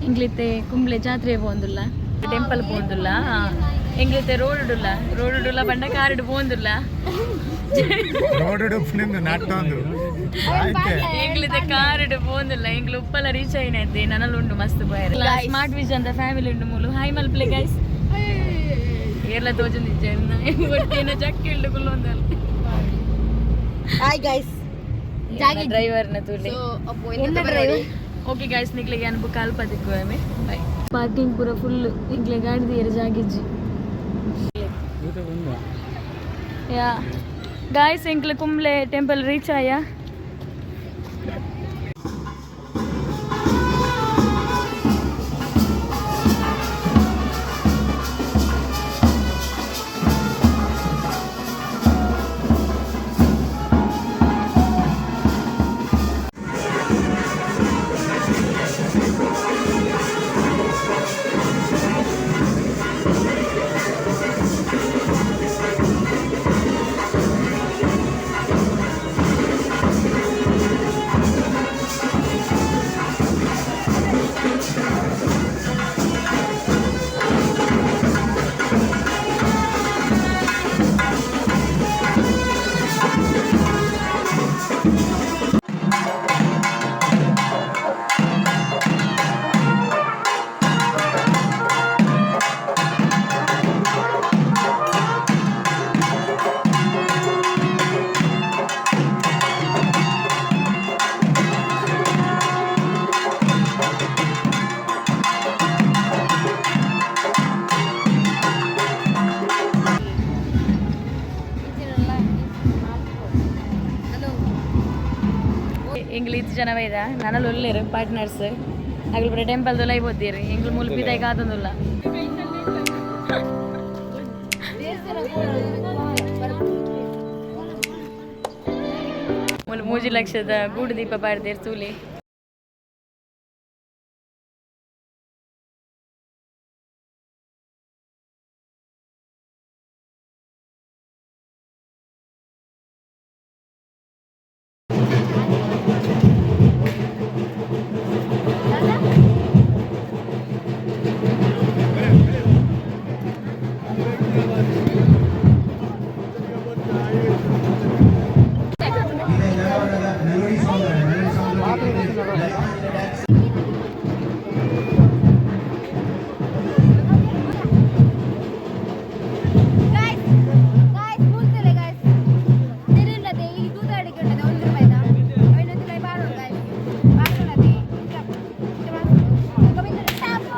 ಎಂಕ್ಲಿತ್ತೆ ಕುಂಬ್ಳೆ ಜಾತ್ರೆ ಪೋಂದುಲ್ಲ, temple ಪೋಂದುಲ್ಲ. ಎಂಕ್ಲಿತ್ತೆ road ಉಡುಲ್ಲ, road ಉಡುಲ್ಲ ಬಂಡ car ಪೋಂದುಲ್ಲ. Road ಉಡುಪಿನಿಂದ ನಟ್ಟೊಂದು ಆಯ್ತೆ. ಎಂಗ್ಲಿತ್ತೆ ಕಾರ್ ಪೋಂದುಲ್ಲ. ಎಂಗ್ಲು ಉಪ್ಪಲ ರೀಚ್ అయినైతే ನನಲು ಉಂಡು ಮಸ್ತ್ ಪೋಯರ್. ಸ್ಮಾರ್ಟ್ ವಿಷನ್ the family ಉಂಡು ಮೂಲು. Hi ಮಲ್ಪ್ಲೆ guys. ಏರ್ಲ ತೋಜೊಂದಿಜ್ಜೆ ಒಟ್ಟಿನ ಜಕ್ಕಿ ಉಂಡು ಕುಲ್ಲೊಂದಲ್ಲ. Hi guys. ಡ್ರೈವರ್ ನ ತೂಲೆ. ಎನ್ನ ಡ್ರೈವರ್. ಓಕೆ ಗೈಸ್, ನಿಕ್ಲೆಗೆ ಅನ್ಬು ಕಾಲ್ ಪದಿಕ್ಕು ಆಮೆ. ಬೈ. ಪಾರ್ಕಿಂಗ್ ಪೂರ ಫುಲ್. ಇಂಕ್ಲೆ ಗಾಡಿ ತೀರ ಜಾಗಿಜ್ಜಿ. ಯಾ ಗಾಯ್ಸ್, ಎಂಕ್ಲೆ ಕುಂಬ್ಳೆ ಟೆಂಪಲ್ ರೀಚ್ ಆಯ. ಎಂಗ್ಲು ಇತ್ತು ಜನ ಬೈದ ನನಲು ಒಲ್ಲೇರು ಪಾರ್ಟ್ನರ್ಸ್ ಅಗಲು ಪೂರ ಟೆಂಪಲ್ ದೊಲೈ ಪೋತೀರಿ. ಎಂಗ್ಲು ಮೂಲು ಪಿದಾಯಿ ಕಾತೊಂದುಲ್ಲ. ಮೂಲು 3 ಲಕ್ಷದ ಗೂಡು ದೀಪ ಪಾಡ್ದೇರ್ ತೂಲೆ. ಗೈಸ್ ಗೈಸ್, ಮೂಲ್ತಲೆ ಗೈಸ್ ತಿರುಲ್ಲದೆ ಈ ದೂದ ಅಡಿಗೆ ಉಂಟದೆ 1 ರೂಪಾಯಿದ ಐನೂರು ಬಾರೋಡು ಗೈಸ್, ಬಾರೋಡದೆ. ಟಾಪ್.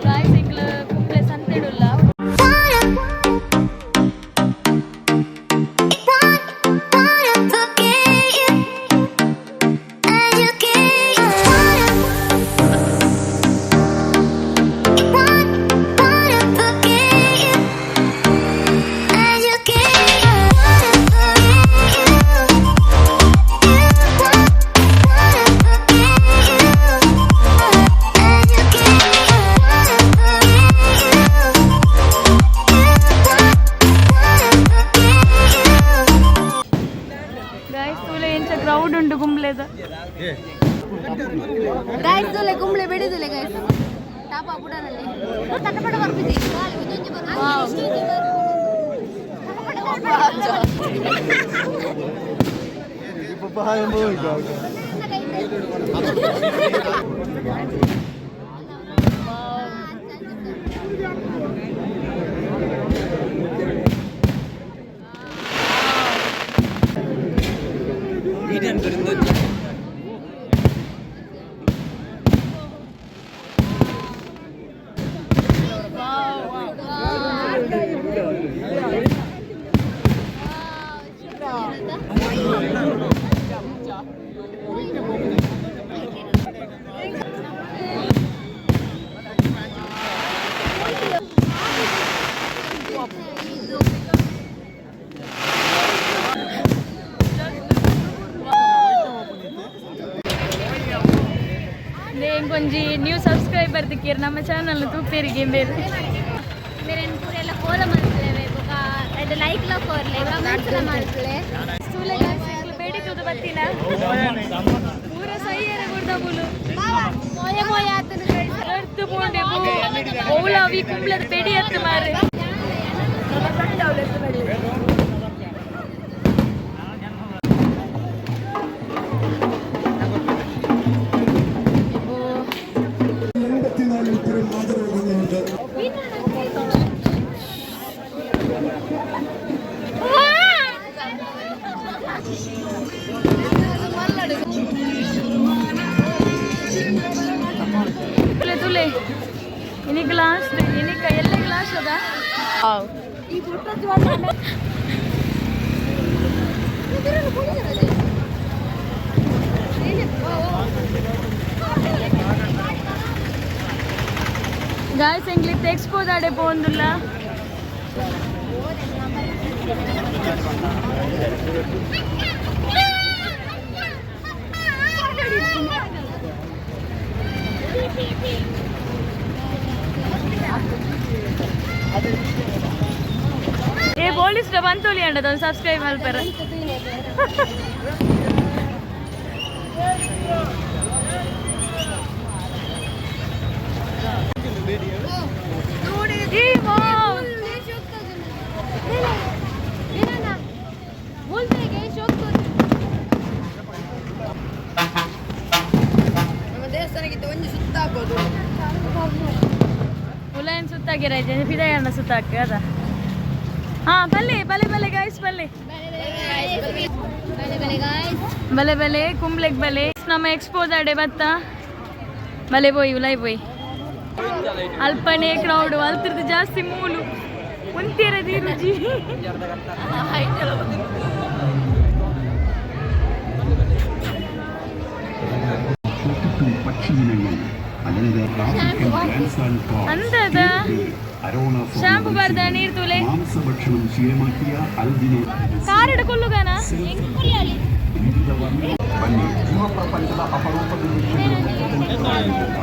ಗಾಯ್ಸ್, ಎಂಗ್ಲು ಕುಂಬ್ಳೆ ಸಂತೆಡುಲ್ಲ. ಗಾಯ್ಸ್, ತೂಲೆ ಎಂಚ ಕ್ರೌಡ್ ಉಂಡು ಕುಂಬ್ಳೆದ. ಗೈಸ್, ತುಲೆ ಕುಂಬ್ಳೆ ಬೆಡಿದುಲೆ ಗೈಸ್. ಟಾಪ ಬುಡನಲ್ಲಿ ತಟಪಟ ಬರ್ಪಿದೆ ಗಾಳಿ ಒಂಜೊಂಜಿ ಬರು. ಒಂಜಿ ನ್ಯೂ ಸಬ್ಸ್ಕ್ರೈಬರ್ ತಿಕ್ಕಿರ್ ನಮ್ಮ ಚಾನಲ್ ತೂಪೇರಿಗೆ ಬೇರೆ. ಮೇರೆನ್ ಪೂರೆಲ್ಲ ಫಾಲೋ ಮಾಡ್ತೇವೆ. ಕೊರ್ಲೆ ಕಮೆಂಟ್ಸ್ ಲ ಮಲ್ಪುಲೆ. ತೂಲೆ ಗಾಯ್ಸ್, ಎಂಕ್ಲು ಬೇಡಿ ತೂದು ಬತ್ತಿನ ಪೂರ ಸೈಯರೆ ಗುರ್ದ ಮುಲು. ಮೋಯ ಮೋಯ ಆತನ ಗೈಸ್. ಅರ್ಥ ಪೋಂಡೆ ಓಲ ಅವಿ ಕುಂಬ್ಲದ ಬೆಡಿ ಅತ್ತು ಮಾರೆ. ತುಲೆ ತುಲೆ ಇನಿ ಗ್ಲಾಸ್ ಇನಿಕ ಎಲ್ಲ ಗ್ಲಾಸ್ ಅದ. ಗಾಯ್ಸ್, ಎಂಗ್ಲಿತ್ ಎಕ್ಸ್ಪೋ ದಾಡೆ ಪೋಂದುಲ್ಲ. ಏ ಪೊಲೀಸ್ ಬಂತೋಲಿ ಅಂಡದ ಒಂದು ಸಬ್ಸ್ಕ್ರೈಬ್ ಮಲ್ಪರ. ಈ ವಾವ್. ದೇವಸ್ಥಾನಕ್ಕಿಂತ ಒಂಜಿ ಸುತ್ತ ಹಾಕೋದು. ಉಲೈನ್ ಸುತ್ತಾಗಿರ ಫಿದಾಯಣ್ಣ ಸುತ್ತಾಕ ಅದ. ಹಾ ಬಲ್ಲೆ ಬಲೆ ಬಲೆ ಗಾಯ್ಸ್, ಬಲ್ಲೆ ಬಲೆ ಬಲೆ ಕುಂಬ್ಲೆಗ್ ಬಲೆ. ನಮ್ಮ ಎಕ್ಸ್ಪೋಸ್ ಆಡೆ ಬತ್ತ ಬಲೆ ಬೋಯ್ ಉಲೈ ಬೋಯ್. ಅಲ್ಪನೇ ಕ್ರೌಡ್ ಅಲ್ತಿರ್ದು ಜಾಸ್ತಿ ಮೂಲು ಉಂತಿರದಿ ರುಚಿ. 42 പക്ഷി ഇനങ്ങൾ അതായത് ആഫ്രിക്കൻ ഗ്രാൻഡ് ആൻഡ് ಅಂತದ ಶಾಂಪು ಬರ್ದ ನೀರ್ ತೂಲೆ. മാംസഭക്ഷണം ശീലമാക്കിയ അൽബിനോ ಕಾರಡ ಕೊಲ್ಲುಗಾನ. ವಿವಿಧ ವರ್ಣ. ಬನ್ನಿ, ಜೀವ ಪ್ರಪಂಚದ ಅಪರೂಪದ ದೃಶ್ಯಗಳನ್ನು.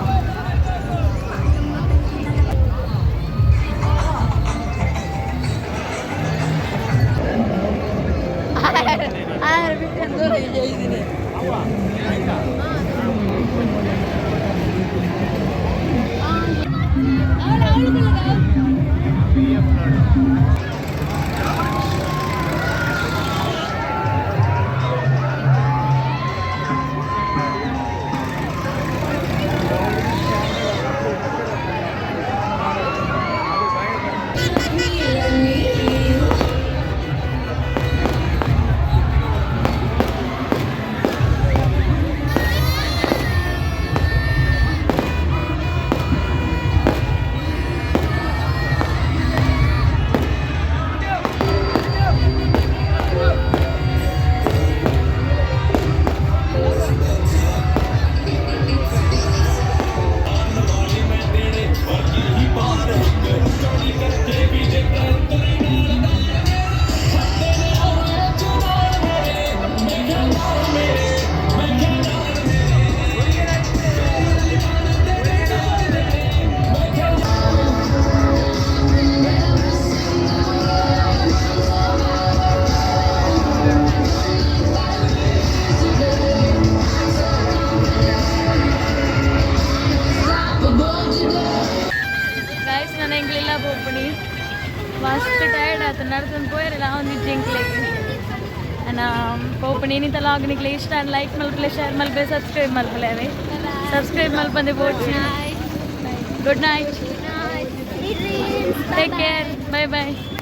ಗಾಯ್ಸ್, ನಾನು ಎಂಗ್ಲಿಲ್ಲ ಪೋಪುಣಿ, ಮಸ್ತ್ ಟಯರ್ಡ್ ಆತು. ನಡ್ತೊಂದು ಪೋಯರಿಲ್ಲ ಒಂದಿಜ್ಜಿ ಎಂಕ್ಲೆಗ್. ಅನ್ನ ಪೋಪುಣಿ. ಇನ್ನಿತ ಲಾಗ್ ನಿಕ್ಲೆ ಇಷ್ಟ ಲೈಕ್ ಮಲ್ಪಲೆ, ಶೇರ್ ಮಲ್ಪಲೆ, ಸಬ್ಸ್ಕ್ರೈಬ್ ಮಲ್ಪಲೆ. ಅವೇ subscribe ಮಲ್ಪಂದೆ ಪೋಡ್ಚಿ. Good night, take care, bye bye.